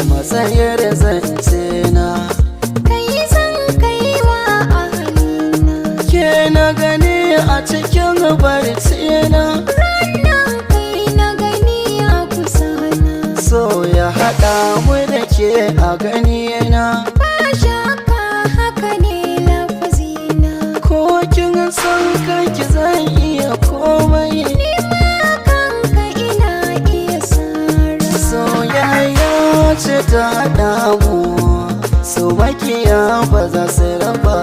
matsayar zance na. Kai zan kaiwa ahalina. Ke na gani a cikin barci na. Ranar kai na gani a kusa na. So ya haɗa mu da ke a gani na. Ba shakka haka ne lafazina. Ko kin san kanki, zan iya komai. Ni ma kanka ina iya sara. Soyayya ce ta haɗa mu, so makiya ba za su raba.